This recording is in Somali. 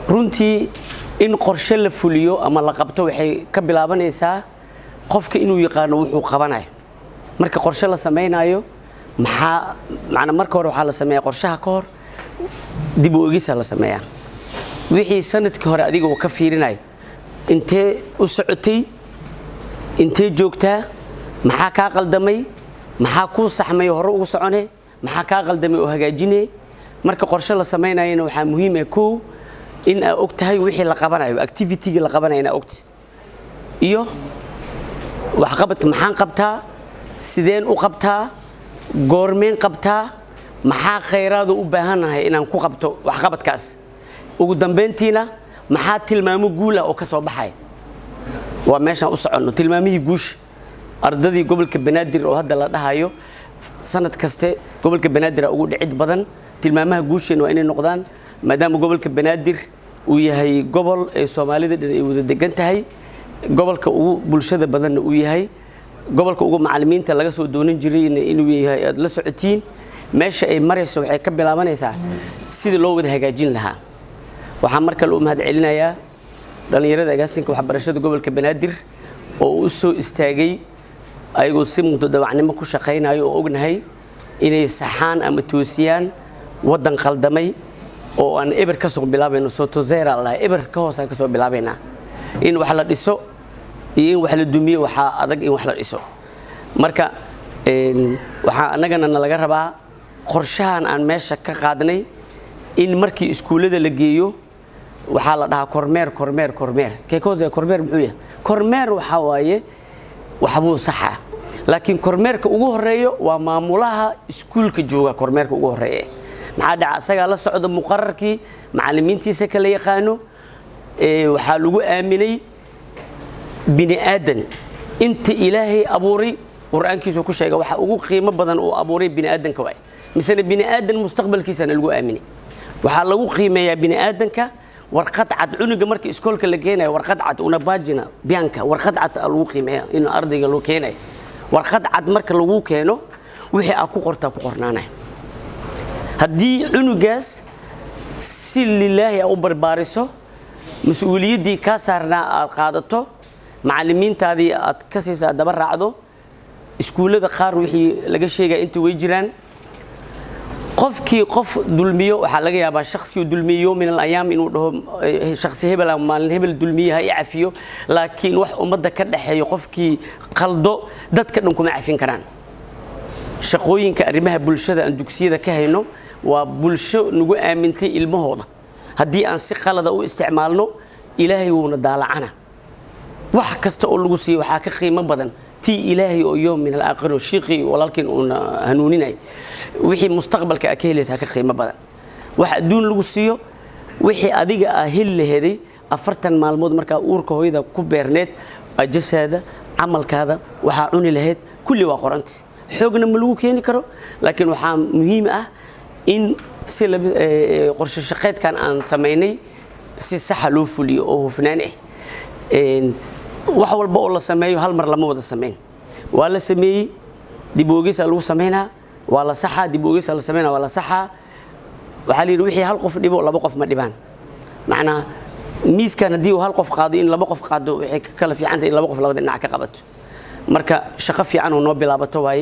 Runtii, in qorshe la fuliyo ama la qabto waxay ka bilaabanaysaa qofka inuu yaqaano wuxuu qabanayo. Marka qorshe la samaynayo, maxaa macnaa? Marka hore waxaa la sameeyaa qorshaha ka hor dib u egisa la sameeyaa, wixii sanadkii hore adiga uu ka fiirinayo: intee u socotay, intee joogtaa, maxaa kaa qaldamay, maxaa kuu saxmay, hore ugu socone, maxaa kaa qaldamay oo hagaajine. Marka qorshe la samaynayana, waxaa muhiim ah kow in aa og tahay wixii la qabanayo, activity-gii la qabanayo inaa ogtahay, iyo waxqabadka: maxaan qabtaa, sideen u qabtaa, goormeen qabtaa, maxaa khayraadu u baahannahay inaan ku qabto waxqabadkaas, ugu dambayntiina maxaa tilmaamo guul ah oo ka soo baxaya. Waa meeshaan u soconno, tilmaamihii guusha ardadii gobolka Banaadir oo hadda la dhahayo sanad kaste gobolka Banaadir ugu dhicid badan. Tilmaamaha guusheen waa inay noqdaan, maadaama gobolka Banaadir uu yahay gobol ee Soomaalida dhan ay wada degan tahay, gobolka ugu bulshada badanna uu yahay, gobolka ugu macallimiinta laga soo doonan jiray inuu yahay aad la socotiin. Meesha ay marayso waxay ka bilaabanaysaa sidii loo wada hagaajin lahaa. Waxaan mar kale u mahad celinayaa dhallinyarada agaasinka waxbarashada gobolka Banaadir oo u soo istaagay ayagoo si mutadawacnimo ku shaqaynayo, oo ognahay inay saxaan ama toosiyaan waddan qaldamay oo aan eber ka soo bilaabayno. Sotto zero lahay, eber ka hoosaan ka soo bilaabaynaa. In wax la dhiso iyo in wax la dumiyo, waxaa adag in wax la dhiso. Marka waxaa annagana nalaga rabaa qorshahan aan meesha ka qaadnay in markii iskuullada la geeyo, waxaa la dhahaa kormeer, kormeer, kormeer. Che cos'è kormeer? Muxuu yahay kormeer? Waxaa waaye waxbuu saxaa, laakiin kormeerka ugu horeeyo waa maamulaha iskuulka jooga. Kormeerka ugu horeeya maxaa dhaca? Asagaa la socda muqararkii, macallimiintiisa kala yaqaano. Waxaa lagu aaminay bini aadan inta Ilaahay abuuray. Qur-aankiisu ku sheega waxa ugu qiimo badan uu abuuray bini aadanka waay, misena bini aadan mustaqbalkiisana lagu aaminay. Waxaa lagu qiimeeyaa bini aadanka warqad cad. Cunuga marka iskoolka la keenayo, warqad cad, una pagina bianca, warqad cad lagu qiimeeya in ardayga loo keenayo. Warqad cad marka lagu keeno, wixii aad ku qortaa ku qornaanaya. Haddii cunugaas si lilaahi a u barbaariso, mas-uuliyaddii kaa saarnaa aad qaadato, macallimiintaadii aad ka siisa aad daba raacdo, iskuullada qaar wixii laga sheegaya inta way jiraan. Qofkii qof dulmiyo, waxaa laga yaabaa shaksigu dulmiyo min al ayaam inuu dhaho shaksi hebel ama maalin hebel dulmiye, ha i cafiyo. Laakiin wax ummadda ka dhexeeyo, qofkii qaldo dadka dhan kuma cafin karaan. Shaqooyinka arrimaha bulshada aan dugsiyada ka hayno waa bulsho nagu aamintay ilmahooda. Haddii aan si qalada u isticmaalno, Ilaahay wuuna daalacana. Wax kasta oo lagu siiyo waxaa ka qiimo badan tii Ilaahay oo yoom min alaakhiro shiiqii walaalkiin uuna hanuuninay. Wixii mustaqbalka aad ka helaysaa ka qiimo badan wax adduun lagu siiyo. Wixii adiga aa heli laheeday 40 maalmood markaa uurka hooyada ku beerneed, ajasaada, camalkaada, waxaa cuni lahayd kulli waa qoranti. Xoogna ma lagu keeni karo, laakiin waxaa muhiim ah in si qorshe shaqeedkan aan samaynay si saxa loo fuliyo oo hufnaan ah. Wax walba oo la sameeyo hal mar lama wada samayn. Waa la sameeyey, dib oogisa lagu samaynaa, waa la saxaa, dib oogisa la samaynaa, waa la saxaa. Waxaa la yidhi wixii hal qof dhibo laba qof ma dhibaan. Macnaa, miiskan haddii uu hal qof qaado, in laba qof qaado waxay ka kala fiican tahay in laba qof labada dhinac ka qabato. Marka shaqo fiican oo noo bilaabato waaye.